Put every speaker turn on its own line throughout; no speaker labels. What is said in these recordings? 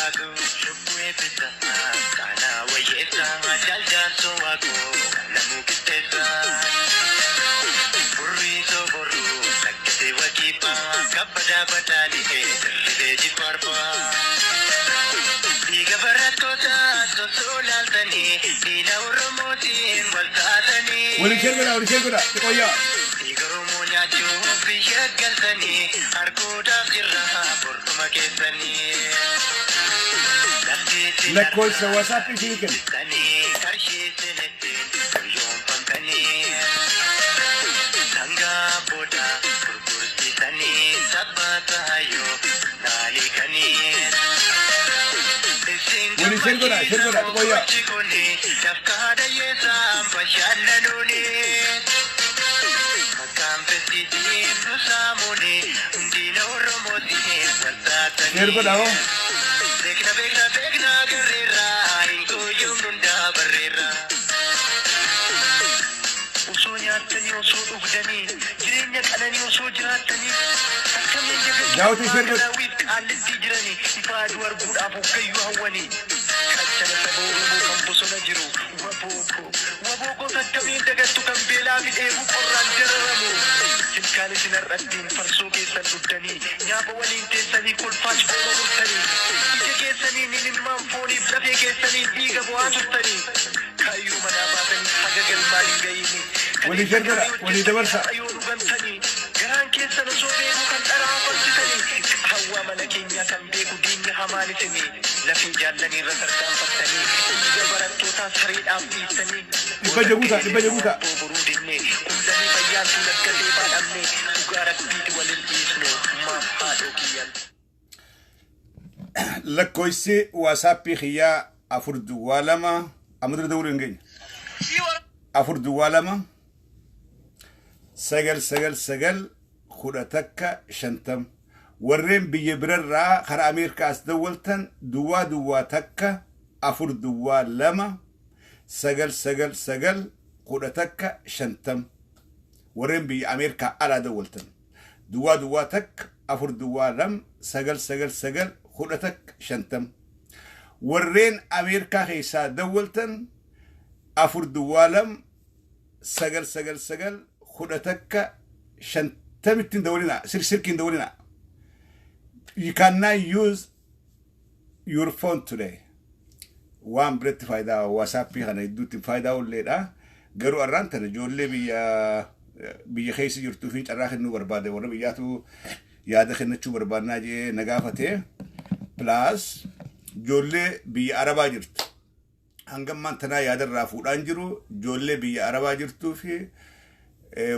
Taatu lubbuu eebbisa kaanaa wayyeessa jaaljaarso waaqoo lamuu qixxeessa. Burriisoo borruu lakkisee wakiibbaa kabbadaa badhaadhee dirribee jibbaarbaa. Dhiiga barattoota sosoo laaltanii diina Oromootiin wal taatanii.
Waliin share godhaa, waliin share godhaa. Xiqqooyyaa.
Dhiiga Oromoo nyaachuuf biyya galtanii arguudhaaf jirra borkuma keessanii. Lafti
Lakkoofsa WhatsApp isinii kenna.
Qarshii isinittiin guyyoonfamtanii. Sangaa booda gurgursiisanii sabbata hayyoo naaliikanii.
Waliin share godhaa, share godhaa, xiqqooyyaa.
Dafkaa dayyeessaan bashannanuuni. Maqaan fesiisiin nu saamuuni. Diina Oromootiin wal taatanii.
Share godhaa hoo.
Beekna, beekna, beekna garreerra hin guyyuun hundaa barreerra. Osoo nyaattanii, osoo dhugdanii, jireenya qananii osoo jiraattanii, akkamiin
Daawwitii share godhi.
Daawwit qaallittii jiranii ifa aduu arguudhaaf hoggayyuu hawwanii. Qachana saba Oromoo kan bosona jiru wabooko. Wabookos akkamiin dagattu kan beelaa fi dheebuu qorraan dararamu? Silkaan isin har'attiin farsoo keessan dhugdanii, nyaapa waliin teessanii kolfaa cooma murtanii, ija keessaniin imimmaan fooniif lafee keessaniin dhiiga bu'aa turtanii. Kaayyoo manaa baatanii haga galmaan hin gahiini.
Walii share godhaa, walii dabarsaa.
Yoo dhugantanii garaan keessan osoo beekuu kan dharaa falsitanii, hawwaa mana keenyaa kan beeku diinni hamaan isinii, lafee jaallanii irra tarkaanfattanii, dhiiga barattootaa sareedhaaf dhiistanii.
600 guutaa, 600 guutaa.
Boruu dinnee kullanii fayyaantuu laggatee baadhamne, dhugaa rabbiiti waliin dhiisnu maaf haadhoo kiyyan.
Lakkoofsi WhatsAppii kiyyaa 402, amma dura dawwaluu hin geenye. 402 999 11 50. Warreen biyya birarraa karaa Ameerikaa as dawwaltan 001 402 999 11 50. Warreen biyya Ameerikaa alaa dawwaltan 001 402 999 11 50. Warreen Ameerikaa keessaa dawwaltan 402 999 11 50tti hin dawwalinaa, sirkii hin dawwalinaa. You cannot use your phone today. Waan biratti faayidaa WhatsAppii kana hedduutti faayidaa olleedha. Garuu arraan tana ijoollee biyya keessa jirtuu fi carraa kennuu barbaade, warra biyyaatu yaada kennachuu barbaannaa jee na gaafate. Plus ijoollee biyya Arabaa jirtu. Hangammaan tanaa yaadarraa fuudhaan jiru ijoollee biyya Arabaa jirtuu fi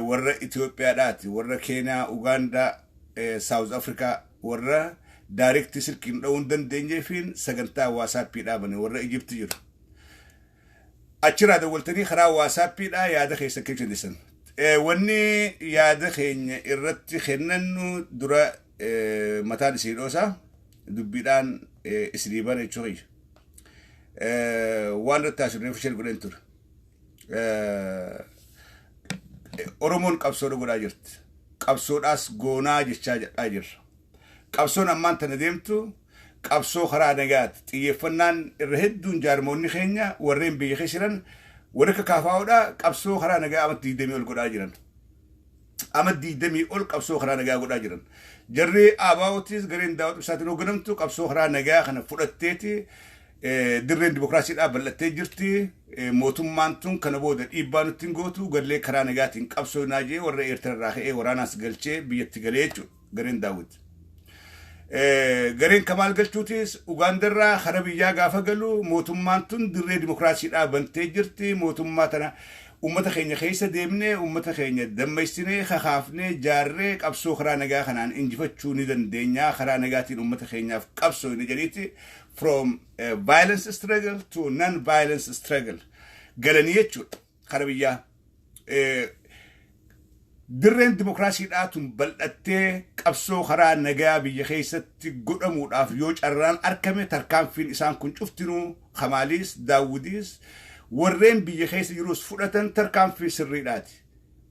warra Itoophiyaadhaati, warra Keeniyaa, Ugaandaa, South Africa, warra direct silkiin dha'uu hin dandeenyee fi sagantaa WhatsAppii dhaabane, warra Ijipti jiru. Achirraa dawwaltanii karaa WhatsAppiidhaa yaada keessa kennisisan. Wanni yaada keenya irratti kennannu dura mataan isii dhoosa dubbiidhaan isinii bana jechuu kiyya. Waan irratti haasofnee share godheen ture. Oromoon qabsoodha godhaa jirti. Qabsoodhaas goonaa jechaa jedhaa jirra. Qabsoon ammaan tana deemtu qabsoo karaa nagaati. Xiyyeeffannaan irra hedduun jaarmoonni keenya warreen biyya keessa jiran warri akka kaafaa'uudha qabsoo karaa nagaa amatti 20 ol godhaa jiran. Ama 20 ol qabsoo karaa nagaa godhaa jiran. Jarri ABO'tis gareen Daawud Ibsaatiin hoogganamtu qabsoo karaa nagaa kana fudhatteeti dirreen dimokiraasiidhaa bal'attee jirti. Mootummaan tun kana booda dhiibbaa nutti hin gootu, gallee karaa nagaatiin qabsoo naa jee warra Eertirarraa ka'ee waraanaas galchee biyyatti galee jechuudha gareen Daawud. Gareen Kamaal Galchuutis Ugaandarraa kara biyyaa gaafa galu mootummaan tun dirree dimokiraasiidhaa bantee jirti. Mootummaa tana ummata keenya keessa deemnee, ummata keenya dammaysinee, kakaafnee, jaarree qabsoo karaa nagaa kanaan injifachuu ni dandeenya. Karaa nagaatiin ummata keenyaaf qabsoo ni jedhiiti from violence struggle to non-violence struggle galanii jechuudha kara biyyaa. Dirreen dimokiraasiidhaa tun bal'attee qabsoo karaa nagaa biyya keessatti godhamuudhaaf yoo carraan argame, tarkaanfiin isaan kun cuftinuu, Kamaaliis, Daawudiis, warreen biyya keessa jirus fudhatan tarkaanfii sirriidhaati.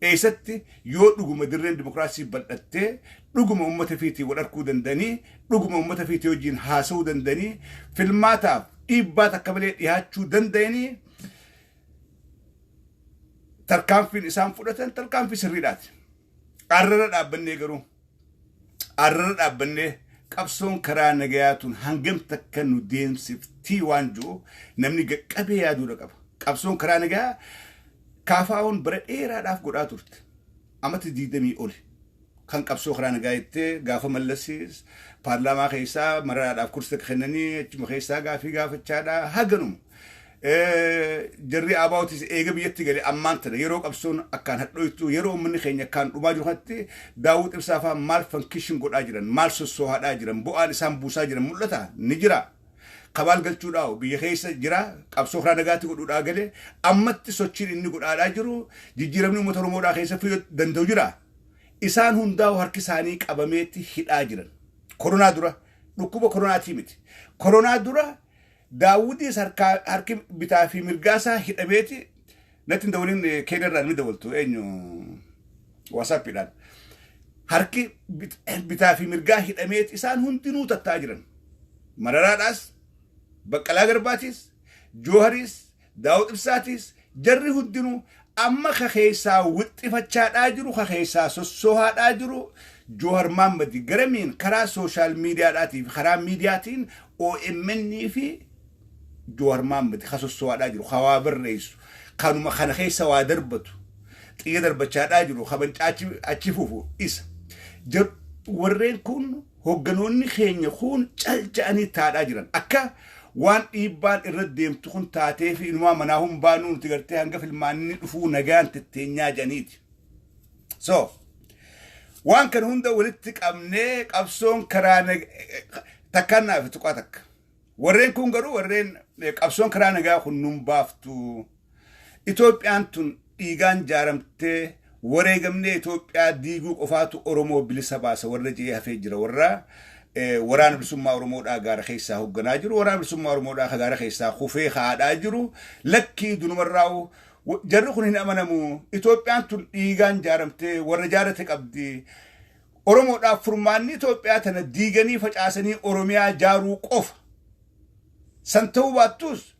Eessatti yoo dhuguma dirreen dimokiraasii bal'attee, dhuguma uummata fiitii wal arguu danda'anii, dhuguma uummata fiitii wajjin haasa'uu danda'anii, filmaataaf dhiibbaa takka malee dhiyaachuu danda'anii, tarkaanfiin isaan fudhatan tarkaanfii sirriidhaati. Arrara dhaabbannee garuu, arrara dhaabbannee qabsoon karaa nagayaatuun hangam takka nu deemsiftii waan jiru namni qaqqabee yaaduudha qaba. Qabsoon karaa nagayaa kaafaa'uun bara dheeraadhaaf godhaa turte. Amata 20 oli. Kan qabsoo karaa nagaa jettee gaafa Mallasiis paarlaamaa keessaa Mararaadhaaf kursi takka kennanii achuma keessaa gaafii gaafachaadha haganuma. Jarri ABOtis eega biyyatti galee ammaan tana yeroo qabsoon akkaan hadhoytu, yeroo uummanni keenya akkaan dhumaa jiru kanatti, Daawud Ibsaa fa'aa maal function godhaa jiran, maal sossoohaadhaa jiran, bu'aan isaan buusaa jiran mul'ata ni jira. Kabaal galchuudhaa biyya keessa jira, qabsoo karaa nagaatti godhuudhaa galee ammatti sochiin inni godhaadhaa jiru jijjiiramni uummata Oromoodhaa keessa fiduu danda'u jira. Isaan hundaa'u harki isaanii qabameetti hidhaa jiran. Koronaa dura, dhukkuba koronaatii miti. Koronaa dura Daawudis harki bitaa fi mirgaa isaa hidhameeti. Natti hin dawaliin, keenyarraa ni dawaltu, eenyu, WhatsAppiidhaan. Harki bitaa fi mirgaa hidhameeti isaan hundinuu tattaa jiran. Mararaadhaas, Baqqalaa Garbaatis, Jooharis, Daawud Ibsaatis, jarri hundinuu amma ka keessaa wixxifachaadhaa jiru, ka keessaa sossoohaadhaa jiru Joohar Maammadi garamiin karaa social mediadhaatii fi karaa miidiyaatiin OMN fi Joohar Maammadi ka sossoohaadhaa jiru, ka waa barreessu, kanuma kana keessa waa darbatu, xiyya darbachaadhaa jiru, ka bancaa achi fufu isa. Warreen kun, hoogganoonni keenya kun cal ja'anii taadhaa jiran akka waan dhiibbaan irra deemtu kun taatee fi inumaa manaa hun baanuu nuti gartee hanga filmaanni dhufuu nagaan tetteenyaa jedhaniiti. So waan kana hunda walitti qabnee qabsoon karaa takkaan naaf tuqaa takka. Warreen kun garuu, warreen qabsoon karaa nagaa kun nun baaftu. Itoophiyaan tun dhiigaan jaaramtee, wareegamnee Itoophiyaa diiguu qofaatu Oromoo bilisa baasa warra jee hafee jira, warra Waraana Bilisummaa Oromoodhaa gaara keessaa hoogganaa jiru, Waraana Bilisummaa Oromoodhaa ka gaara keessaa kufee haadhaa jiru, lakkii dunumarraa'u jarri kun hin amanamu. Itoophiyaan tun dhiigaan jaaramtee warra jaarate qabdi. Oromoodhaaf furmaanni Itoophiyaa tana diiganii facaasanii Oromiyaa jaaruu qofa. San ta'uu baattus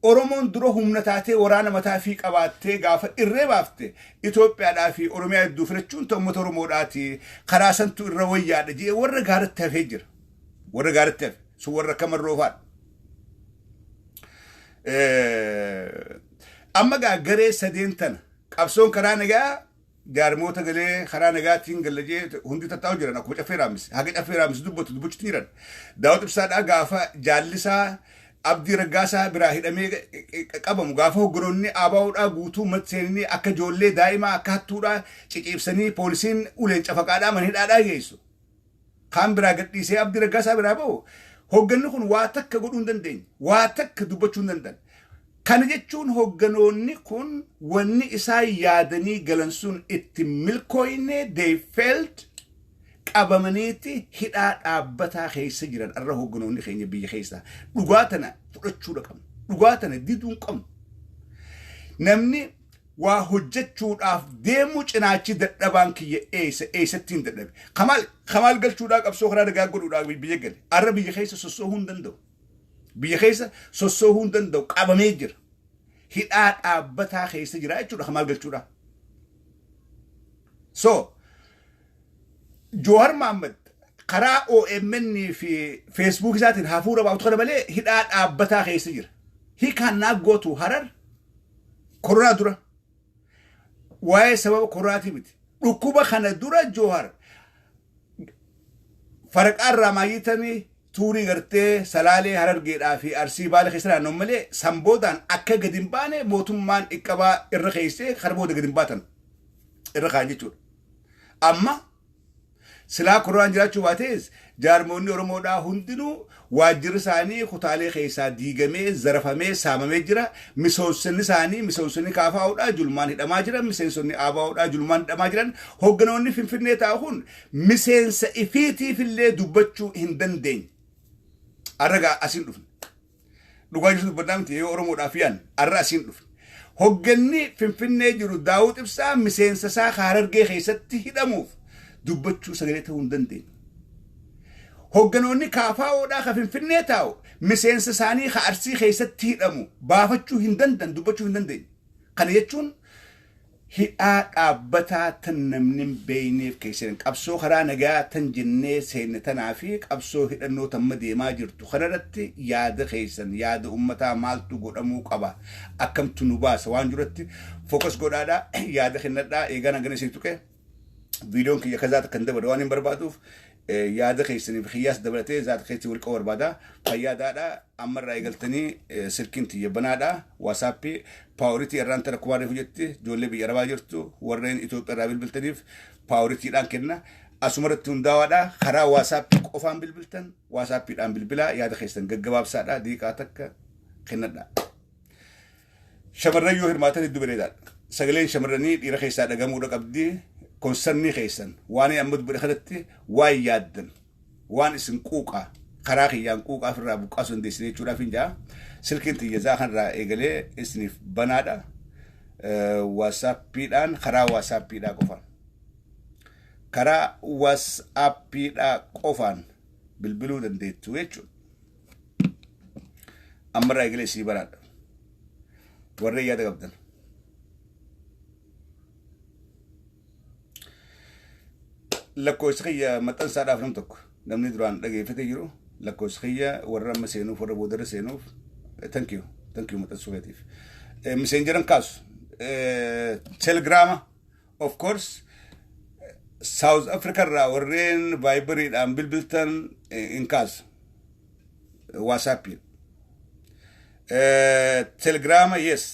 Oromoon dura humna taatee waraana mataa fi qabaattee gaafa irree baafte Itoophiyaadhaa fi Oromiyaa hedduu filachuun ta'u uummata Oromoodhaati. Karaa santu irra wayyaadha jee warra gaaratti hafee jira. Warra gaaratti hafe sun warra akka Marroofaadha. Amma gaa garee sadeen tana qabsoon karaa nagaa jaarmoota galee karaa nagaatiin gallajee hundi tattaa'u jiran akkuma Caffee Raamis haga Caffee Raamis dubbatu dubbachuutti jiran. Daawud Ibsaadhaa gaafa jaallisaa Abdii Raggaasaa biraa hidhamee qabamu, gaafa hogganoonni ABOdhaa guutuu matseenii akka ijoollee daa'imaa akka hattuudhaa ciciibsanii poolisiin uleen cafaqaadhaa mana hidhaadhaa geessu. Kaan biraa gadhiisee Abdii Raggaasaa biraa bahu, hogganni kun waa takka godhuu hin dandeenye, waa takka dubbachuu hin danda'an. Kana jechuun hogganoonni kun wanni isaan yaadanii galan sun itti milkooyne, they failed, qabamaniiti hidhaa dhaabbataa keessa jiran irra hogganoonni keenya biyya keessaa. Dhugaa tana fudhachuudha qabnu. Dhugaa tana diduu hin qabnu. Namni waa hojjechuudhaaf deemu cinaachi dadhabaan kiyya eessa, eessatti hin dadhabe? Kamaal Galchuudhaa qabsoo karaa nagaa godhuudhaaf biyya gale. Arra biyya keessa sossoohuu hin danda'u. Biyya keessa sossoohuu hin danda'u, qabamee jira. Hidhaa dhaabbataa keessa jira jechuudha Kamaal Galchuudhaa. So Joohar Mahammad karaa OMN fi Facebook isaatiin hafuura baaftu kana malee hidhaa dhaabbataa keessa jira. He cannot go to Harar koronaa dura. Waa'ee sababa koronaatii miti. Dhukkuba kana dura Joohar faraqaa irraa maayyitanii tuurii gartee Salaalee, Harargeedhaa fi Arsii, Baale keessa naannoo malee san boodaan akka gadi hin baane mootummaan dhiqqabaa irra keessee kana booda gadi hin baatan irra kaan jechuudha. Amma silaa koronaan jiraachuu baatees jaarmoonni Oromoodhaa hundinuu waajjirri isaanii kutaalee keessaa diigamee, zarafamee, saamamee jira. Miseensonni isaanii, miseensonni KFOdhaa julmaan hidhamaa jiran, miseensonni ABOdhaa julmaan hidhamaa jiran. Hoogganoonni Finfinnee taa'u kun miseensa ifiitiif illee dubbachuu hin dandeenye. Arra gaa asiin dhufne. Dhugaa jirtu dubbannaa miti yoo Oromoodhaaf yaan arra asiin dhufne. Hogganni Finfinnee jiru Daawud Ibsaa miseensa isaa Harargee keessatti hidhamuuf dubbachuu sagalee ta'uu hin dandeenye. Hogganoonni KFOdhaa ka Finfinnee taa'u miseensa isaanii ka Arsii keessatti hidhamu baafachuu hin danda'an, dubbachuu hin dandeenye. Kana jechuun hidhaa dhaabbataa tan namni hin beeyneef keessa jiran, qabsoo karaa nagaa tan jennee seenne tanaa fi qabsoo hidhannoo tamma deemaa jirtu kanarratti yaada keessan, yaada ummataa, maaltu godhamuu qaba, akkamtu nu baasa waan jirutti focus godhaadha, yaada kennadhaa. Eegaan hangana isin tuqe, viidiyoon kiyya kazaata kan dabalu waan hin barbaaduuf, yaada keessaniif kiyyaas dabalatee zaata keessi wal qabu barbaada. Fayyaadaadha. Ammarraa eegaltanii silkiin tiyya banaadha. WhatsAppii priority irraan tana kumaa reefu jetti ijoollee biyya Arabaa jirtu, warreen Itoophiyaa irraa bilbiltaniif prioritydhaan kenna. Asumarratti hundaawaadha. Karaa WhatsAppii qofaan bilbiltan WhatsAppiidhaan bilbilaa, yaada keessan gaggabaabsaadha. Diiqaa takka kennadha. Shamarran yoo hirmaatan hedduu bareedaadha. Sagaleen shamarranii dhiira keessaa dhagamuudha qabdi. Concernii keessan waan amma dubbadhe kanatti waan yaaddan, waan isin quuqaa, karaa kiyyaan quuqaa ofirraa buqqaasuu dandeessanii jechuudhaaf hin jaa. Silkiin tiyyazaa kanarraa eegalee isiniif banaadha. WhatsAppiidhaan, karaa WhatsAppiidhaa qofaan. Karaa WhatsAppiidhaa qofaan bilbiluu dandeettu jechuudha. Ammarraa eegalee isinii banaadha. Warreen yaada qabdan. Lakkoofsa kiyya maxxansaadhaaf nam tokko namni duraan dhageeffatee jiru lakkoofsa kiyya warra amma seenuuf, warra boodarra seenuuf, thank you, thank you maxxansuu keetiif. Messengeran kaasu, Telegrama, of course, South Africa irraa warreen Viberiidhaan bilbiltan hin kaasu. WhatsAppiin. Telegrama, yes,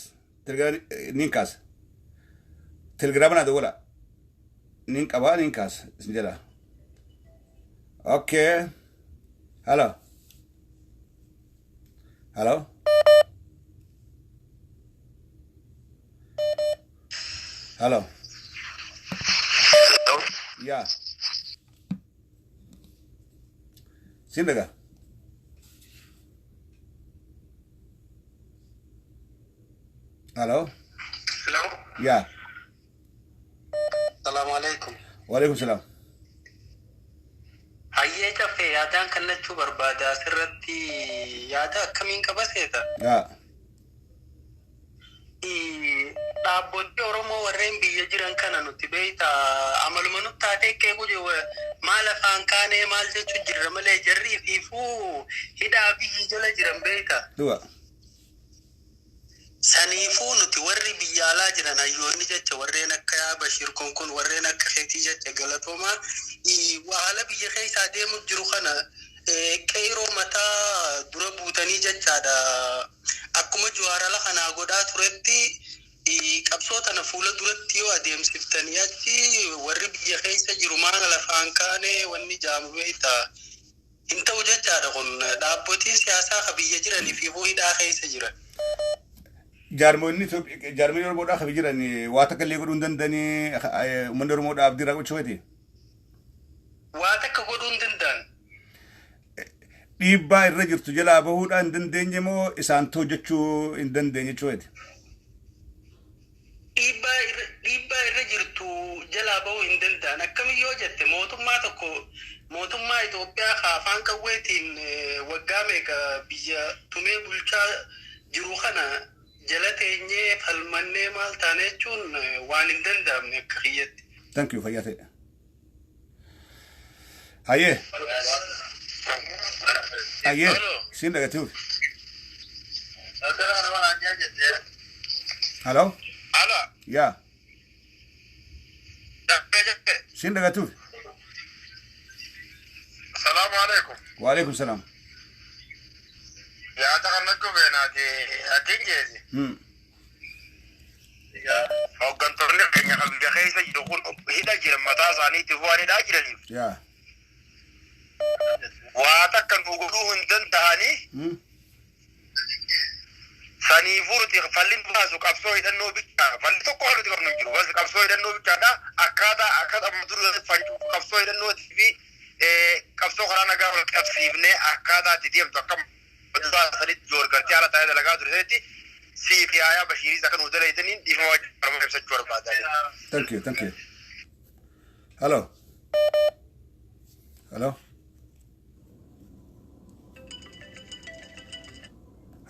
Telegrama nin kaasa. Telegrama naa dawwala. Nin qabaa, nin kaasa isin jedha. Okay. Hello. Hello. Hello. Yeah. Sin daga. Hello.
Hello.
Yeah.
Salaamu alaikum.
Waalaikum salaam.
Hayyee Caffee, yaadaan kennachuu barbaada asirratti, yaada akkamiin qaba seeta?
Yeah.
Dhaabbonni Oromoo warreen biyya jiran kana nuti beeyta amaluma nutti taatee qeequu maal afaan kaanee maal jechuu jirra malee jarri ifiifuu hidhaa biyyi jala jiran beeyta.
Dhuga.
Saniifuu nuti warri biyya alaa jiran, hayyoonni jecha, warreen akka yaa Bashiir kun warreen akka keetii jecha, galatoomaa, haala biyya keessaa deemu jiru kana qeeroo mataa dura buutanii jechaadha. Akkuma Jawaar ala kanaa godhaa turetti qabsoo tana fuula duratti yoo adeemsiftanii achi warri biyya keessa jiru maal lafaan kaane wanni jaamu beekta. Hin ta'u jechaadha, kun dhaabbotiin siyaasaa ka biyya jiranii fi hidhaa keessa jiran.
Jaarmoonni jaarmoonni Oromoodhaa kan jiran waa takka illee godhuu hin danda'anii, uummanni Oromoodhaa abdii irraa gochuu feeti.
Waa takka godhuu hin danda'an.
Dhiibbaa irra jirtu jalaa bahuudhaan hin dandeenye moo isaantu hojjechuu hin dandeenye jechuudha?
Dhiibbaa irra jirtu jalaa bahuu hin danda'an. Akkami yoo jette, mootummaa tokko, mootummaa Itoophiyaa ka afaan qawweetiin waggaa meeqa biyya tumee bulchaa jiru kana jala teenyee falmannee maal taane jechuun waan hin danda'amne akka kiyyatti.
Thank you, fayyaa ta'e. Hayyee. Hayyee. Siin dhagatiif. Hello.
Alo.
Yaa. Siin dhagatuuf.
Salaamu alaikum.
Waalaikum salaam.
Yaada kannachuu feenaati atiin jeesi. Hooggantoonni keenya kan biyya keessa jiru kun hidha jiran mataa isaaniitiif waan hidhaa jiraniif
Yaa.
waa takka nu godhuu hin danda'anii. Saniifuu nuti falli nu baasu qabsoo hidhannoo bichaa, falli tokko kan nuti qabnu hin jiru. Bas qabsoo hidhannoo bichaadha. Akkaataa akka amma dura qabsoo hidhannootii fi qabsoo karaa nagaa wal qabsiifnee akkaataa itti deemtu akka duraa sanitti joor gartee haala taa'ee dalagaa ture sanitti Sii fi Yaayaa Bashiiris akka nuuf dalaydaniin dhiifama wajjin ibsachuu barbaadaa.
Thank you, thank you. Hello. Hello.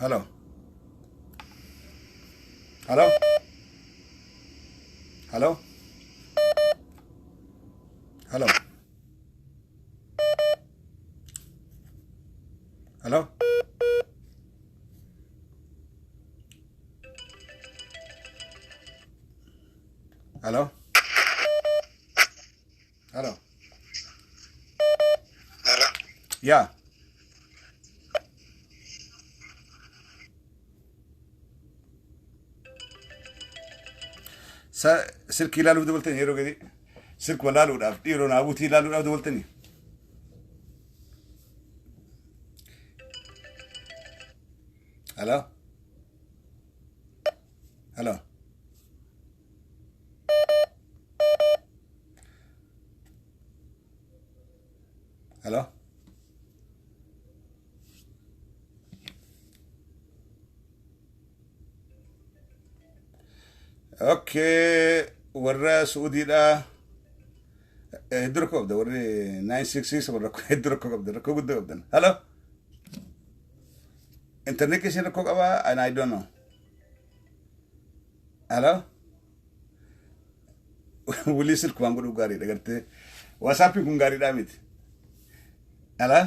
Hello. Hello. Hello. Hello. Hello. Hello. Hello.
Hello.
Yeah. Silkii ilaaluuf dabaltanii yeroo gadi silkuma ilaaluudhaaf dhiiroo naabuutii ilaaluudhaaf dabaltanii. Hello. Hello. Hello. Okay, warra Suudiidha. Hedduu rakkoo qabda warri 966 warra hedduu rakkoo qabda, rakkoo guddaa qabdan. Hello. Internet keessan rakkoo qabaa and I don't know. Hello. Wulii silkumaan godhuu gaariidha gartee. WhatsAppiin kun gaariidhaa miti. Hello.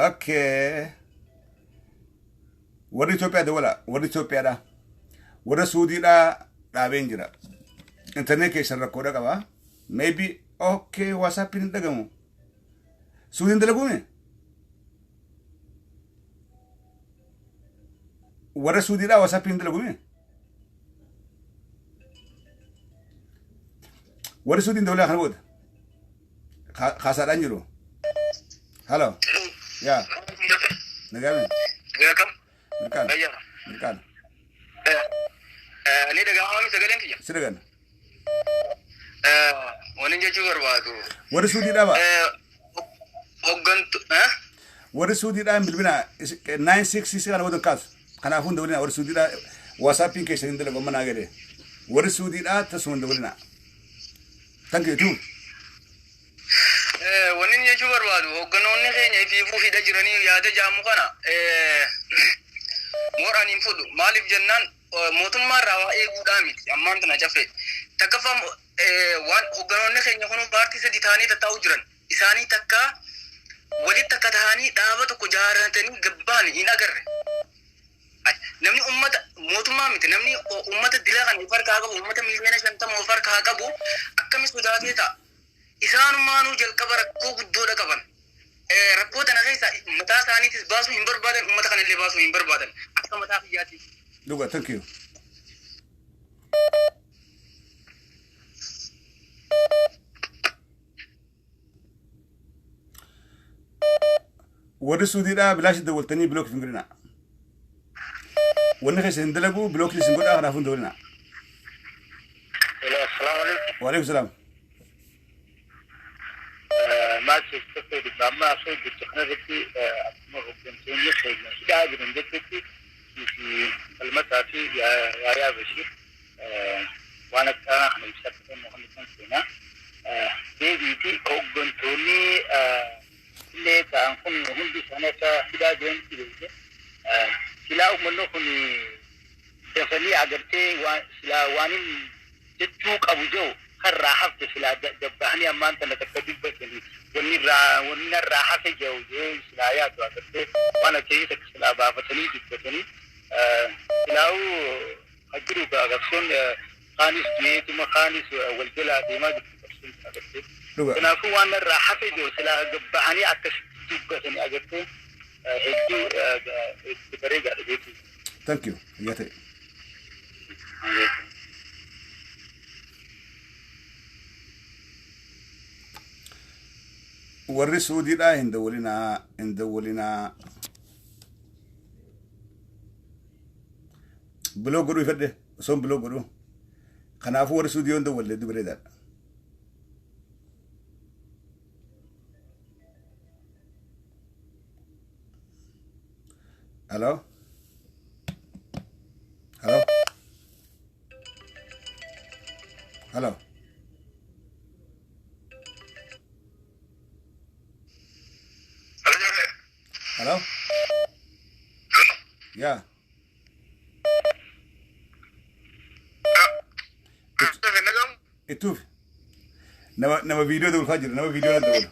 Okay. Warri Itoophiyaa dawala, warri Itoophiyaadha. Warra Suudiidhaa dhaabeen jira. Internet keessan rakkoodha qaba. Maybe okay, WhatsAppiin hin dhagamu. Suudiin dalaguumi? Warra Suudiidhaa WhatsAppiin hin dalaguumi? Warri Suudiin dawalaa kana booda. Kaasaadhaan jiru. Hello. Yaa. Nagaame.
Welcome.
Mirkaan.
Ayya.
Mirkaan.
Ni dhaga'amami sagaleen kiyya.
Si dhagan.
Wani jechuu barbaadu.
Warri Suudiidhaa ba?
Hoggantu.
Warri Suudiidhaa bilbila 966 kana booda kaasu. Kanaafuu hin dabalina warri Suudiidhaa WhatsAppiin keessan hin dalagu amma naa galee. Warri Suudiidhaa tasuma hin dabalina. Thank you too.
Wani jechuu barbaadu hogganoonni keenya ifiifuu hidha jiranii yaada jaamu kana mooraan hin fudhu. Maaliif jennaan, mootummaa irraa waa eeguudhaa miti ammaan tana cafe. Takkaffaa, waan hogganoonni keenya kun paartii sadi ta'anii tattaa'u jiran. Isaanii takka walitti akka ta'anii dhaaba tokko jaarratanii gabbaan hin agarre. Namni ummata mootummaa miti, namni ummata dila kan of harkaa qabu, ummata 50 miliyoona of harkaa qabu akkami sodaatee ta'a? Isaanumaanuu jalqaba rakkoo guddoodha qaban. Rakkoo tana keessa mataa isaaniitis baasuu hin barbaadan, ummata kanallee baasuu hin barbaadan akka mataa kiyyaatiif.
Dhuga, thank you. Warri Suudiidhaa bilaashi dawwaltanii block hin godhina. Wanni keessa hin dalagu block isin godhaa, kanaafuu hin dabalina.
Assalamu alaikum.
Waalaikum salaam.
Maal keessatti amma asoo jirtu kanarratti akkuma hooggantoonni keenya hidhaa jiran jechutti fi Falmataa fi Yaayaa Bashiir waan akka kana ibsaa akka kan seenaa deebiiti hooggantoonni illee ta'an kun hundi isaanii akka hidhaa jiranitti beekte silaa uummanni kun dafanii agartee waan silaa waan jechuu qabu jiru karraa hafte silaa dabbahanii ammaan tana takka dubbatanii wanni irraa wanni narraa hafe jiru jee silaa yaadu agartee waan akkasii takka silaa baafatanii dubbatanii silaa'uu jiru qabsoon kaanis du'eetuma kaanis wal jalaa deemaa jirtu qabsoon agartee.
Dhuga.
Kanaafuu waan narraa hafe jiru silaa gabbahanii akkasitti dubbatanii agartee hedduu itti bareedaadha jechuudha.
Thank you. Yaa ta'e. Warri Suudiidhaa hin dawwalinaa, hin dawwalinaa. Block godhuu ifadhe osoo hin block godhuu. Kanaafuu warri Suudii yoo hin dawwalle hedduu bareedaadha. Hello? Hello? Hello? Hello? Yeah. Ittuuf. Nama viidiyoo dabalfaa jira. Nama viidiyoo dabalu.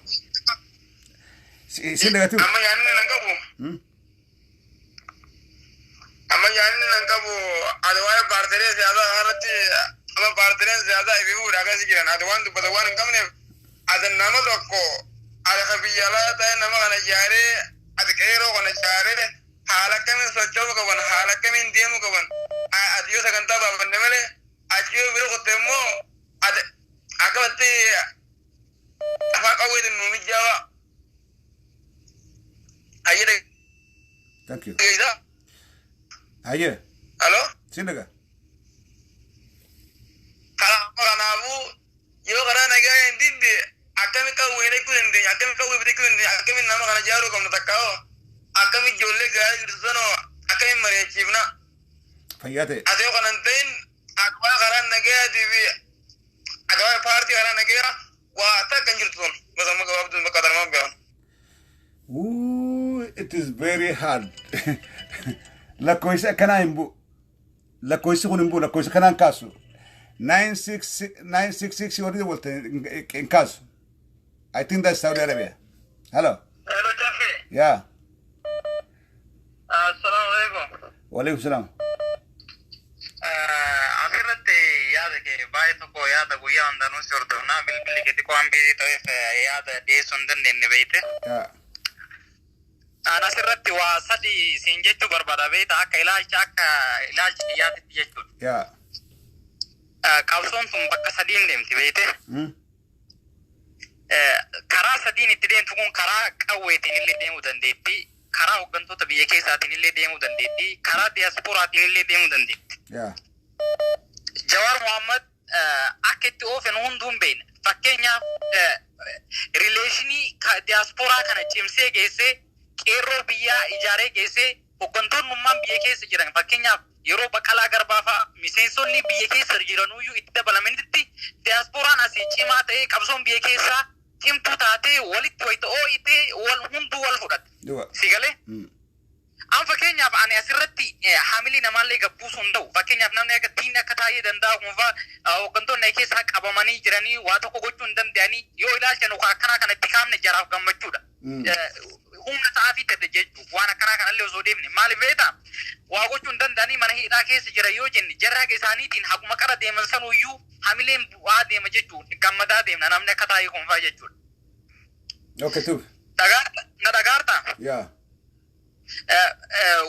Sin dhagatuuf.
Amma yaadni nan qabu. Amma yaadni nan qabu, ati waa'ee paartiilee siyaasaa irratti, amma paartiileen siyaasaa ifi fuudhaa keessa jiran, ati waan dubbata waan hin qabneef, ati nama tokko ati ka biyya alaa ta'e nama kana ijaaree, ati qeeroo kana ijaaree, haala akkamiin socho'uu qaban, haala akkamiin deemuu qaban, ati yoo sagantaa baafanne malee, achi yoo bira kutte immoo ati akkamatti afaan qawweetiin nu mijaawaa. Ayyee.
Thank you.
Dhageessaa.
Hayyee.
Hello?
Sin dhagaa.
Kanaafuu yoo karaa nagaa hin didde, akkami qawwee dhaquu dandeenya? Akkami qawwee bitachuu dandeenya? Akkami nama kana ijaaruu qabna? Takkaa'oo akkami ijoollee gaarii jirtu sanoo akkami mari'achiifna?
Fayyaa ta'e.
Ati yoo kana hin ta'in, akka karaa nagayaatii fi akka paartii karaa nagayaa waa takka hin jirtu sun gosa gabaabduu bakka tanumaan beekan.
Ooh, it is very hard. Lakkoofsi akkanaa hin bu'u. Lakkoofsi kun hin bu'u. Lakkoofsi kanaan kaasu. 966 warri walte hin kaasu. I think that's Saudi Arabia. Hello.
Hello, Jaffe.
Yeah.
Assalaamu alaikum.
Walaikum salam.
Asirratti yaada kee baay'ee tokko, yaada guyyaa hundanuu si hordofnaa, bilbilli kee xiqqoo waan busy ta'eef yaada dhiyeessuu hin dandeenye beeyte.
Yeah.
An asirratti waa sadi siin jechuu barbaada beeyta, akka ilaalcha kiyyaatitti jechuudha.
Yeah.
Qabsoon sun bakka sadiin deemti beeyte. Karaa sadiin itti deemtu kun karaa qawweetiin illee deemuu dandeetti. Karaa hooggantoota biyya keessaatiin illee deemuu dandeetti. Karaa diyaasporaatiin illee deemuu dandeetti.
Yeah.
Jawaar Mohammad akka itti oofen hunduu hin beekne. Fakkeenyaaf, relation diyaasporaa kana cimsee geessee, qeerroo biyyaa ijaaree geessee, hooggantoonnummaan biyya keessa jiran, fakkeenyaaf yeroo Baqqalaa Garbaa fa'a miseensonni biyya keessa jiranuyyuu itti dabalamanitti, diyaasporaan asii cimaa ta'ee, qabsoon biyya keessaa cimtuu taatee, walitti wayita oo'itee wal hunduu wal fudhate.
Duba.
Si galee? An fakkeenyaaf ani asirratti haamilii namaallee gabbuusuu hin ta'u. Fakkeenyaaf namni akka diinni akka taa'ee danda'a kun fa'aa hooggantoonni keessaa qabamanii jiranii waa tokko gochuu hin danda'anii yoo ilaalcha nu akkanaa kana itti kaafne jaraaf gammachuudha. Humna sa'aatii ta'e jechuudha. Waan akkanaa kanallee osoo deemne maaliif beektaa? Waa gochuu hin danda'anii mana hidhaa keessa jira yoo jenne, jarra haga isaaniitiin haguma qara deeman sanuyyuu hamileen bu'aa deema jechuudha. Gammadaa deemna namni akka taa'ee kun fa'aa jechuudha.
Okay, tuf.
Na dhagaartaa?
Yeah.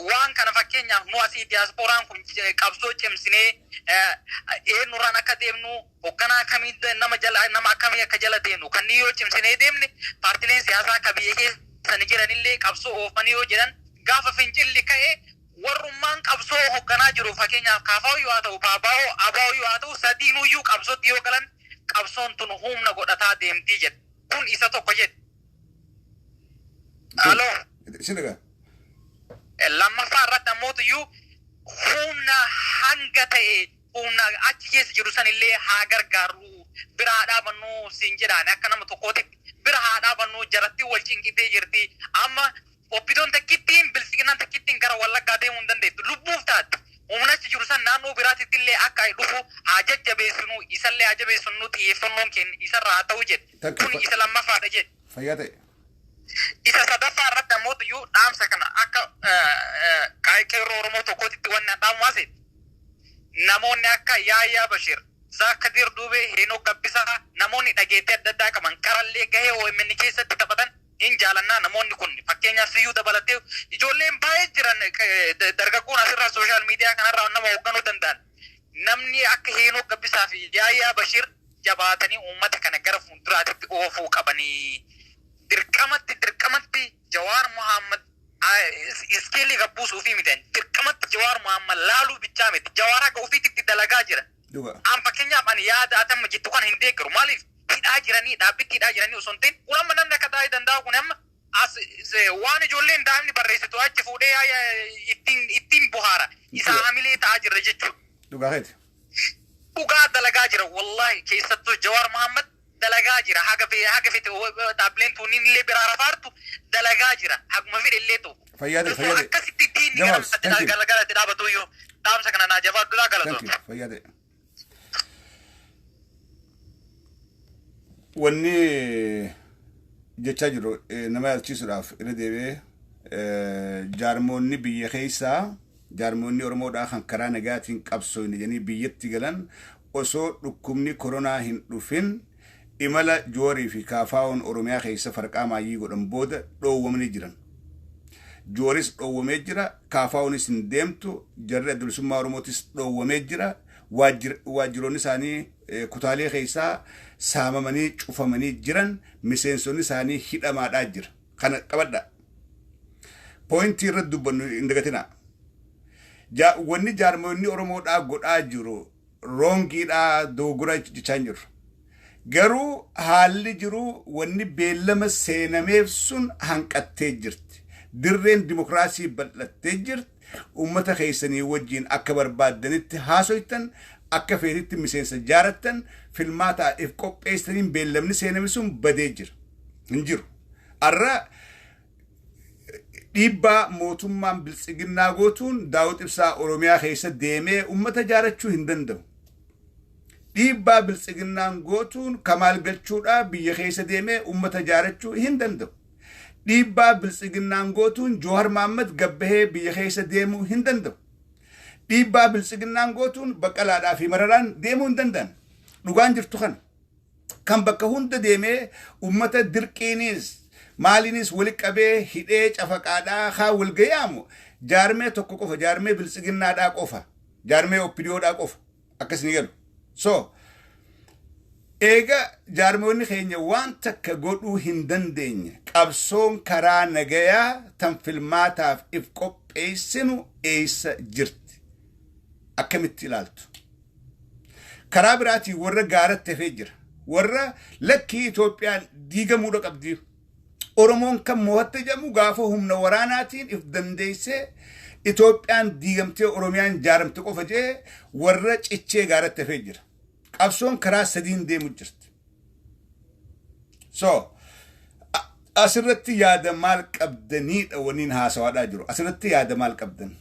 Waan kana fakkeenyaaf nu asii diyaaspooraan kun qabsoo cimsinee, eenyurraan akka deemnu, hoogganaa akkamii, nama jala, nama akkamii akka jala deemnu kanneen yoo cimsinee deemne, paartileen siyaasaa akka biyya keessa jiranillee qabsoo oofanii yoo jedhan, gaafa fincilli ka'e warrummaan qabsoo hoogganaa jiru, fakkeenyaaf KFO yoo haa ta'u, PABO, ABO yoo haa ta'u, sadiinuyyuu qabsootti yoo galan, qabsoon tun humna godhataa deemtii jedhe. Kun isa tokko jedhe. Aloo.
Sin dhagaa.
Lammaffaa irratti ammootuyyuu humna hanga ta'e, humna achi keessa jiru sanillee haa gargaarru, bira haa dhaabannu siin jedhaan. Akka nama tokkootti bira haa dhaabannu, jaratti wal cinqitee jirti. Amma OPDOn takkittiin, bilisiginaan takkittiin gara Wallaggaa deemuu hin dandeettu, lubbuuf taatti. Humna achi jiru san naannoo biraatitti illee akka dhufu haa jajjabeessinu, isallee haa jabeessinu, xiyyeeffannoon keenya isarraa haa ta'u jedhe. Kun isa lammaffaadha jedhe.
Fayyaa ta'e.
Isa sadaffaa irratti ammoo iyyuu dhaamsa kana akka qeerroo Oromoo tokkootitti wanni dhaamu maase, namoonni akka Yaayyaa Bashir, Zaakadir Duubee, Heenok Gabbisaa, namoonni dhageettii adda addaa qaban, qarallee gahee OMN keessatti taphatan hin jaalannaa. Namoonni kun, fakkeenyaaf siyyuu dabalatee, ijoolleen baay'ee jiran, dargaggoon asirraa social media kanarraa nama hoogganuu danda'an, namni akka Heenok Gabbisaa fi Yaayyaa Bashir jabaatanii uummata kana gara fuulduraatti oofuu qabanii. Dirqamatti Jawaar Muhammad iskeelii gabbuusuu fi miti, dirqamatti Jawaar Muhammad laaluu bichaa miti, Jawaar haga ofiitti dalagaa jira.
Dhuga.
An fakkeenyaaf ani yaada atamma jettu kana hin deeggaru. Maaliif hidhaa jiranii, dhaabbitti hidhaa jiranii osoo hin ta'in, kun amma namni akka taa'ee danda'u kun amma as
Waan ijoolleen daa'imni barreessitu achi fuudhee ittiin bohaara. Isaa hamilee ta'aa jirra jechuudha.
Dhugaa keeti.
Dhugaa dalagaa jira, wallahi. Keessattuu Jawaar Mohammad dalagaa jira. Haga fete dhaabbileen tuuniin illee biraa rafaartu dalagaa jira, haguma fedhe illee ta'u.
Fayyaa ta'e, fayyaa ta'e.
Akkasitti diinni
Jawaar, thank you.
gara dhaabatu iyyuu dhaamsa kana naa jabaadhuudhaa.
Thank
Galatoon.
you. Fayyaa ta'e. Wanni jechaa jiru nama yaalchisuudhaaf irra deebi'ee, jaarmoonni biyya keessaa, jaarmoonni Oromoodhaa kan karaa nagaatiin qabsoofne jedhanii biyyatti galan, osoo dhukkubni koronaa hin dhufin imala Joorii fi Kaafaa'oon Oromiyaa keessa farqaa maayyii godhan booda dhoowwamanii jiran. Jooris dhoowwamee jira, Kaafaa'oonis hin deemtu, jarri Adda Bilisummaa Oromootis dhoowwamee jira, waajjiroonni isaanii kutaalee keessaa saamamanii cufamanii jiran, miseensonni isaanii hidhamaadhaa jira. Kana qabadha. Point irratti dubbannu hin dagatinaa. Wanni jaarmoonni Oromoodhaa godhaa jiru wrongiidhaa, dogoggora jechaa hin jiru. Garuu haalli jiru, wanni beellama seenameef sun hanqattee jirti. Dirreen dimokiraasii bal'attee jirti. Uummata keessanii wajjin akka barbaaddanitti haasoytan, akka feetitti miseensa jaarattan, filmaataa if qopheessaniin beellamni seename sun badee jira. Hin jiru. Har'a dhiibbaa mootummaan Biltsiginnaa gootuun Daawit Ibsaa Oromiyaa keessa deemee uummata jaarachuu hin danda'u. Dhiibbaa Biltsiginnaan gootuun Kamaal Galchuudhaa biyya keessa deemee uummata jaarachuu hin danda'u. Dhiibbaa Biltsiginnaan gootuun Joohar Mahammad gabbahee biyya keessa deemuu hin danda'u. Dhiibbaa Biltsiginnaan gootuun Baqqalaadhaa fi Mararaan deemuu hin danda'an. Dhugaan jirtu kana. Kan bakka hunda deemee uummata dirqiinis maaliinis wali qabee hidhee cafaqaadhaa haa wal gayaamu jaarmee tokko qofa, jaarmee Biltsiginnaadhaa qofa, jaarmee OPDOdhaa qofa akkas ni galu. So eega jaarmoonni keenya waan takka godhuu hin dandeenye, qabsoon karaa nagayaa tan filmaataaf if qopheessinu eessa jirti? Akkamitti ilaaltu? Karaa biraatiin warra gaaratti hafee jira. Warra lakkii, Itoophiyaan diigamuudha qabdi. Oromoon kan mo'atte jedhamu gaafa humna waraanaatiin if dandeessee Itoophiyaan diigamtee Oromiyaan jaaramte qofa jee warra cichee gaaratti hafee jira. Qabsoon karaa sadiin deemu jirti. So asirratti yaada maal qabdaniidha waniin haasawaadhaa jiru. Asirratti yaada maal qabdan?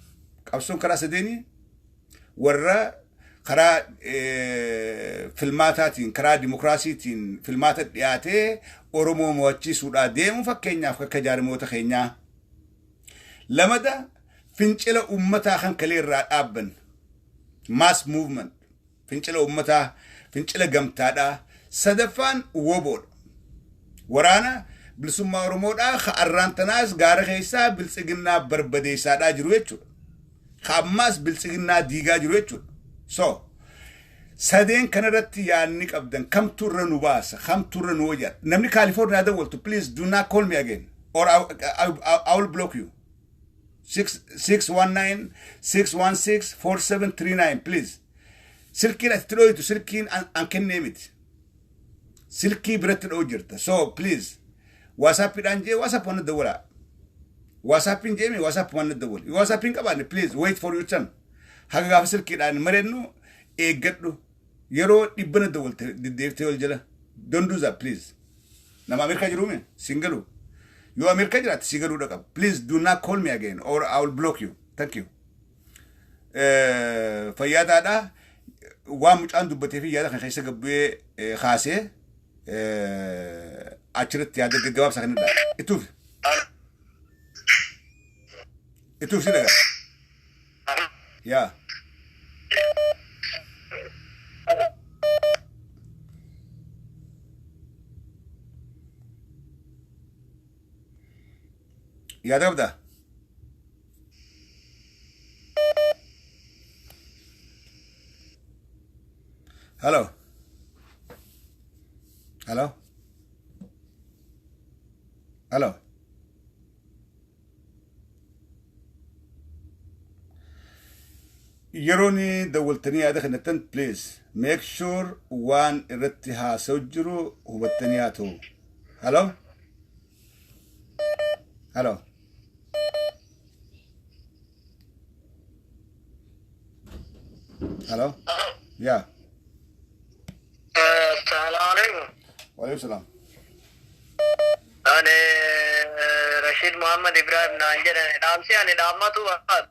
Qabsoon karaa sadeenii, warra karaa filmaataatiin, karaa dimokiraasiitiin filmaata dhiyaatee Oromoo mo'achiisuudhaa deemu, fakkeenyaaf akka jaarmoota keenyaa. Lamada, fincila uummataa kan kalee irraa dhaabban, mass movement, fincila uummataa, fincila gamtaadhaa. Sadaffaan WBOdha. Waraana Bilisummaa Oromoodhaa ka arraan tanaas gaara keessaa Biltsiginnaa barbadeessaadhaa jiru jechuudha. Ka ammaas Biltsiginnaa diigaa jiru jechuudha. So sadeen kanarratti yaadni qabdan kamtu irra nu baasa, kamtu irra nu wayya? Namni Kaalifoorniyaa dawwaltu, please do not call me again or I will block you. 619 616 4739, please. Silkiin ati dhoytu silkiin an kennee miti. Silkii biratti dhoo jirta. So please, WhatsAppiidhaan jee WhatsApp waan dawwalaa. WhatsAppiin jeemi WhatsApp waan dawwali. WhatsAppiin qabaanne, please wait for your turn. Haga gaafa silkiidhaan marennu eeggadhu. Yeroo dhibbana dawwalte deddeeftee ol jala. Don't do that, please. Nama Ameerikaa jiruume siin galu. Yoo Ameerikaa jiraatte si galuudha qaba. Please do not call me again or I will block you. Thank you. Fayyaadaadha. Waan mucaan dubbatee fi yaada kan keessa gabbu'ee kaasee achirratti yaada gaggabaabsa kanadha. Ituuf. Ituuf si dhagaa. Yaa. Yaada qabdaa? Hello. Hello. Hello. Yeroon dawwaltanii yaada kennatan, please make sure waan irratti haasa'u jiru hubattanii haa ta'u. Hello. Hello. Hello. Yeah.
Salaamu alaikum.
Waalaikum salaam.
Ani Rashid Muhammad Ibrahim naan jedhan dhaamsi ani dhaammatu barbaadu.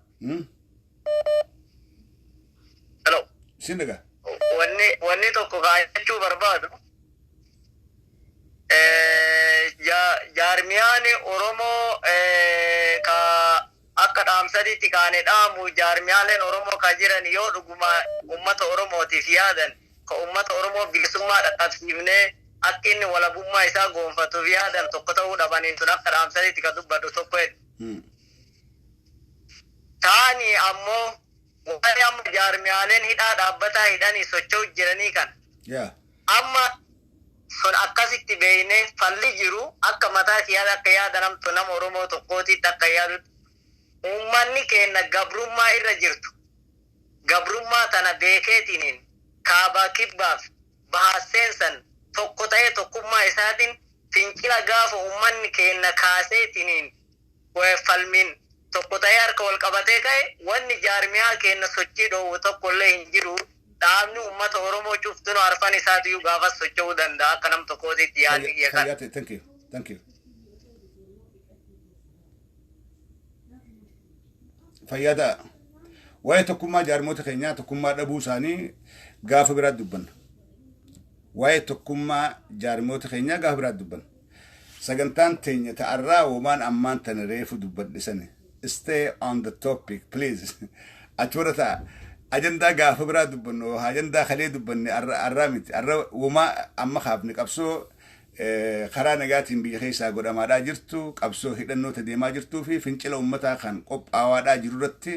Hello.
Sin dhagaa.
Wanni tokko kaayachuu barbaadu. Jaarmiyaan Oromoo ka akka dhaamsadiitti kaane dhaamu, jaarmiyaaleen Oromoo ka jiran yoo dhuguma ummata Oromootiif yaadan, ka ummata Oromoo bilisummaa dhaqqabsiifnee akka inni walabummaa isaa goonfatuuf yaadan, tokko ta'uu dhabaniin sun akka dhaamsadiitti ka dubbadhu tokko jedhu. Taani ammoo waa'ee amma jaarmiyaaleen hidhaa dhaabbataa hidhanii socho'u jiranii kan amma sun akkasitti beeknee falli jiru akka mataa kiyyaatti, akka yaada namtu nama Oromoo tokkootitti akka yaadutti, uummanni keenya gabrummaa irra jirtu gabrummaa tana beekeetiniin kaabaa kibbaaf bahaa seensan tokko ta'ee tokkummaa isaatiin fincila gaafa uummanni keenya kaaseetiniin falmiin tokko ta'ee harka wal qabatee ka'e, wanni jaarmiyaa keenya sochii dhoowwu tokko illee hin jiru. Dhaabni uummata Oromoo cuftunu arfan isaatiyyuu gaafas socho'uu danda'a akka nam tokkootitti yaadni kiyya kana.
Fayyaa ta'e. Thank you. Thank you. Fayyaa ta'a. Waa'ee tokkummaa jaarmoota keenyaa, tokkummaa dhabuu isaanii gaafa biraatti dubbanna. Waa'ee tokkummaa jaarmoota keenyaa gaafa biraatti dubbanna. Sagantaan teenya ta'arraa womaan ammaan tana reefu dubbadhe sani. Stay on the topic, please. Achi warra ta'a. Ajandaa gaafa biraa dubbannu, ajandaa kalee dubbanne arraa miti. Arra womaa amma kaafne qabsoo karaa nagaatiin biyya keessaa godhamaadhaa jirtu, qabsoo hidhannoota deemaa jirtuu fi fincila uummataa kan qophaawaadhaa jiru irratti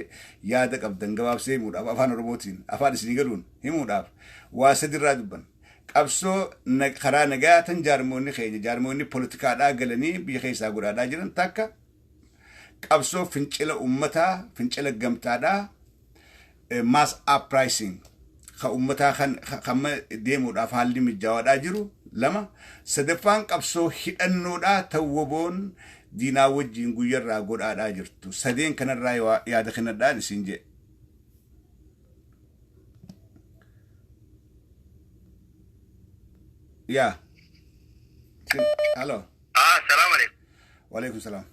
yaada qabdan gabaabsee himuudhaaf, afaan Oromootiin afaan isinii galuun himuudhaaf waa sadirraa dubban. Qabsoo karaa nagaa tan jaarmoonni keenya, jaarmoonni poolitikaadhaa galanii biyya keessaa godhaadhaa jiran takka, qabsoo fincila uummataa, fincila gamtaadhaa, mass uprising ka uummataa kan kan deemuudhaaf haalli mijaawaadhaa jiru lama, sadaffaan qabsoo hidhannoodhaa tawwaboon diinaa wajjiin guyyarraa godhaadhaa jirtu. Sadeen kanarraa yaada kennadhaan isin jedhe. Yaa. Halo.
Ah, salaam alaikum.
Waalaikum salaam.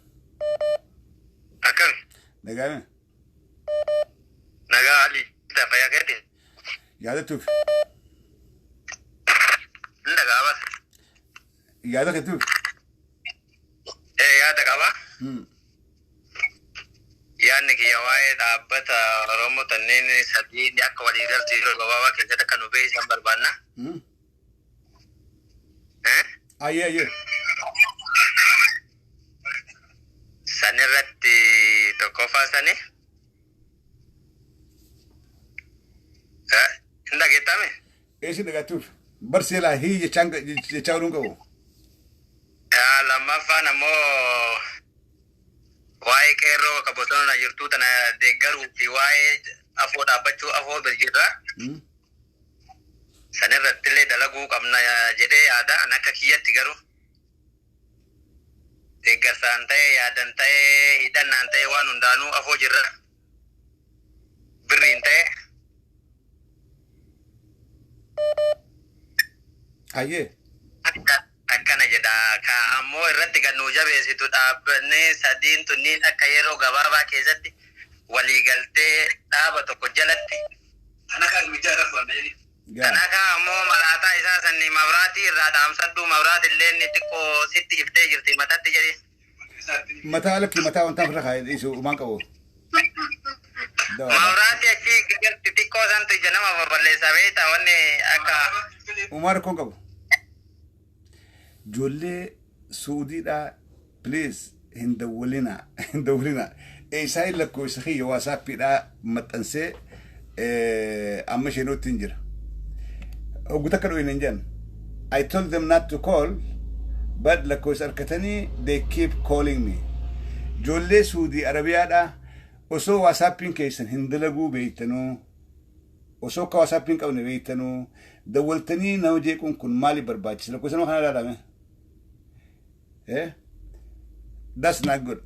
Akkami?
Nagaame.
Nagaa haalli fayyaa keetii?
Yaadatuuf.
Nagaa bas.
Yaada keetuuf.
Ee, yaada qaba. Yaadni kiyya waa'ee dhaabbata Oromoo tanneen sadii akka waliigalti yeroo gabaabaa keessatti akka nu beeksisan barbaanna. Eh?
Ayyee, ayyee.
San irratti tokkoffaa sani. Eh, hin dhageettame?
Eessi dhagaatuuf. Barseelaa hii jechaan jechaa ooluun qabu.
Lammaffaan ammoo waa'ee qeerroo akka bosona jirtuu tana deeggaruu fi waa'ee afoo dhaabbachuu afoo birjirra. San irratti illee dalaguu qabna jedhee yaada. An akka kiyyatti garuu deeggarsaan ta'e, yaadan ta'e, hidhannaan ta'e, waan hundaanuu afoo jirra. Birriin ta'e.
Ayyee.
Akkana jedha. Ka ammoo irratti kan nu jabeessitu dhaabbanni sadiin tunniin akka yeroo gabaabaa keessatti waliigaltee dhaaba tokko jalatti. Kanaka ammoo malaataa isaa sanni mabraatii irraa dhaamsadhu, mabraati illee inni xiqqoo sitti iftee jirti matatti jedhi.
Mataa lakkii, mataa wanta ofirra kaa'ee dhiisu uumaan qabu.
Mabraatii achi jirti xiqqoo santu ija nama babal'eessa beektaa wanni akka.
Uumaa rakkoon qabu. Ijoollee Suudiidhaa, please hin dawwalinaa, hin dawwalinaa. Eessaa lakkoofsa kiyya WhatsAppiidhaa maxxansee amma isheenootti hin jira. Hoggu takka dho'in hin jedhan. I told them not to call, but lakkoofsa harkatanii they keep calling me. Ijoollee Suudii Arabiyaadhaa, osoo WhatsAppiin keessan hin dalaguu beeytanuu, osoo akka WhatsAppiin qabne beeytanuu dawwaltanii nama jeequun kun maaliif barbaachisa? Lakkoofsa nama kana ilaalame. That's not good.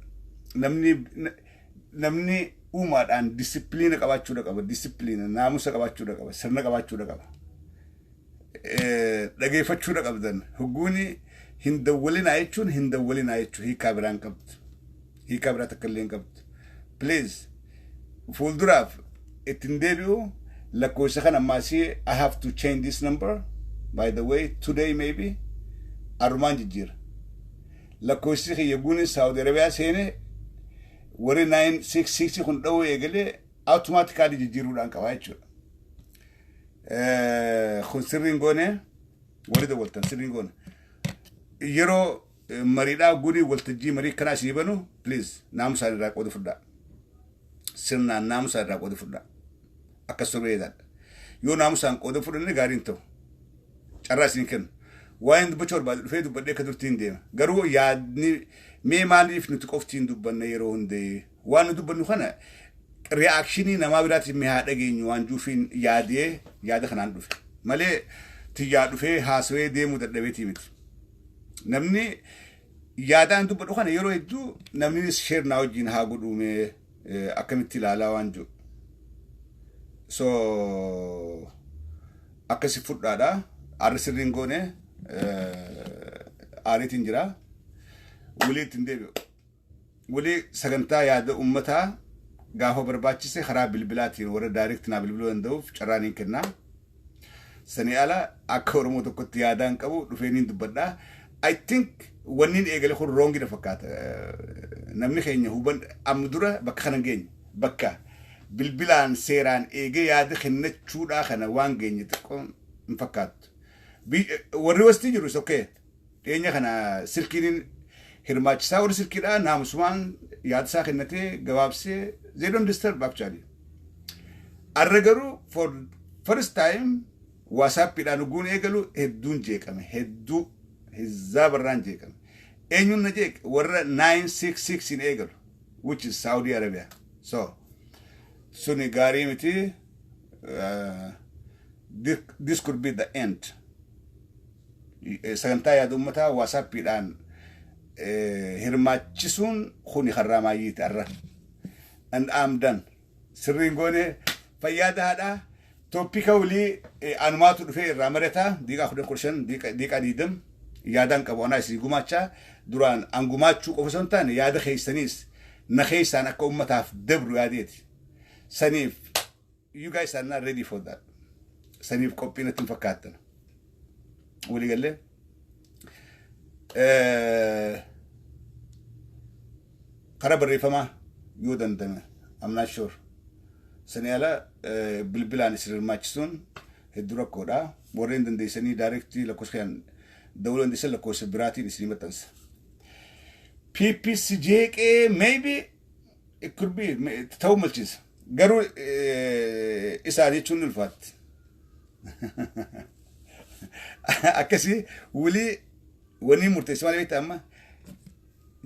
Namni uumaadhaan discipline qabaachuudha qaba. Discipline, naamusa qabaachuudha qaba. Sirna qabaachuudha qaba. Dhageeffachuudha qabdan. Hogguuni hin dawwalinaa jechuun hin dawwalinaa jechuun hiikaa biraan qabdu. Hiikaa biraa takka illee hin qabdu. Please, fuulduraaf ittiin deebi'u. Lakkoofsa kana ammaasii I have to change this number, by the way, today, maybe arrumaan jijjiira. Lakkoofsi kiyya guuni Saudi Arabiyaa seene warri 966 kun dha'uu eegalee automatically jijjiiruudhaan qabaa jechuudha. Kun sirriin goone, warri dawwaltan sirriin goone. Yeroo mariidhaa guunii waltajjii marii kanaa isinii banu, please, naamusaan irraa qooda fudhaa. Sirnaan naamusaan irraa qooda fudhaa. Akkas bareedaadha. Yoo naamusaan qooda fudhanne gaariin ta'u. Carraa isin kennu. Waa'een dubbachuu barbaadu dhufee dubbadhee akka durtiin deema. Garuu yaadni mee maaliif nuti qoftiin dubbanna yeroo hundee? Waan nu dubbannu kana reaction namaa biraatiin mee haa dhageenyu waan juufiin yaadee yaada kanaan dhufe. Malee tiyyaa dhufee haasawee deemuu dadhabeetii miti. Namni yaadaan dubbadhu kana yeroo hedduu namni share naa wajjin haa godhuumee akkamitti ilaalaa waan jiru. So akkasi fudhaadha. Arri sirriin goone, aariitiin jira. Walii ittiin deebi'u. Walii sagantaa yaada uummataa gaafa barbaachise karaa bilbilaatiin warra direct naa bilbiluu danda'uuf carraan hin kennaa. Sanii ala akka Oromoo tokkotti yaadaan qabu dhufee niin dubbadhaa. I think wanni eegale kun wrong na fakkaata. Namni keenya huban amma dura bakka kana geenye, bakka bilbilaan seeraan eegee yaada kennachuudhaa kana waan geenye xiqqoo hin fakkaattu. Warri wastii jiru okay. Dhiyeenya kana silkiin hirmaachisaa, warri silkiidhaa naamusumaan yaada isaa kennatee gabaabsee, they don't disturb actually. Arra garuu for first time WhatsAppiidhaan dhuguun eegalu hedduun jeeqame, hedduu hizaa barraan jeeqame. Eenyuun na jeeqe? Warra 966 hin eegalu, which is Saudi Arabia. So suni gaarii miti. This could be the end. Sagantaa yaada uummataa WhatsAppiidhaan hirmaachisuun kuni karraa maayyiiti arra. And I'm done. Sirriin goone, fayyaa dahaadhaa. Topic walii anumaatu dhufee irraa marataa diiqaa 10, 15, diiqaa 20 yaadaan qabu anaa isin gumaachaa. Duraan an gumaachuu qofa osoo hin taane yaada keessaniis na keessaan akka ummataaf dabru yaadeeti. Saniif you guys are not ready for that. Saniif qophii natti hin fakkaattan. Walii gallee? Karaa barreeffamaa yoo dandame, I'm not sure. Sanii ala bilbilaan isin hirmaachisuun hedduu rakkoodha. Warreen dandeessanii direct lakkoofsa kan dawluu dandeessan lakkoofsa biraatiin isinii maxxansa. PPC jeeqee, maybe it could be, ta'uu malchiisa. Garuu isaan jechuun ni ulfaatti. Akkasii walii wanni murteesse maal beektaa? Amma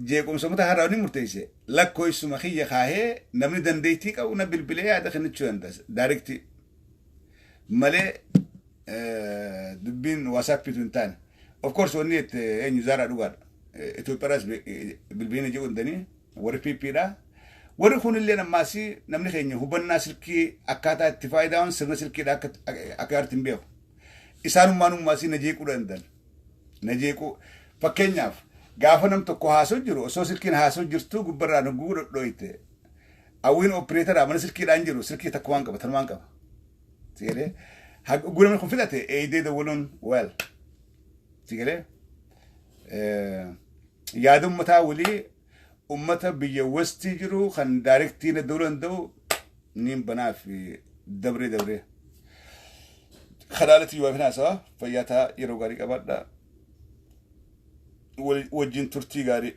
jeequmsa mataa har'aa wanni murteesse lakkoofsuma kiyya kaahee namni dandeettii qabu na bilbilee yaada kennachuu danda'a direct malee dubbiin WhatsAppiitu hin taane. Of course, wanni itti eenyu zaaraa dhugaadha. Itoophiyaadhaas bilbilina jedhu hundanii warri PPdha. Warri kunillee ammaasii namni keenya hubannaa silkii akkaataa itti faayidaan sirna silkiidha akka gaariitti hin beeku. Isaanummaan ummaasii na jeequu danda'an. Na jeequu, fakkeenyaaf gaafa nam tokko haasoo jiru osoo silkiin haasoo jirtu gubbarraan hogguu dhodhooyte, hawwiin operator mana silkiidhaan jiru silkii takka waan qaba, tanumaan qaba. Sigalee hogguu namni kun fixate eeydee dawwaluun, well, sigalee yaada ummataa walii ummata biyya westii jiru kan direct na dawluu danda'u niin banaa fi dabree dabree. Kadhaalatti yoo fi haasawaa fayyaa ta'a, yeroo gaarii qabaadha. Wajjin turtii gaarii.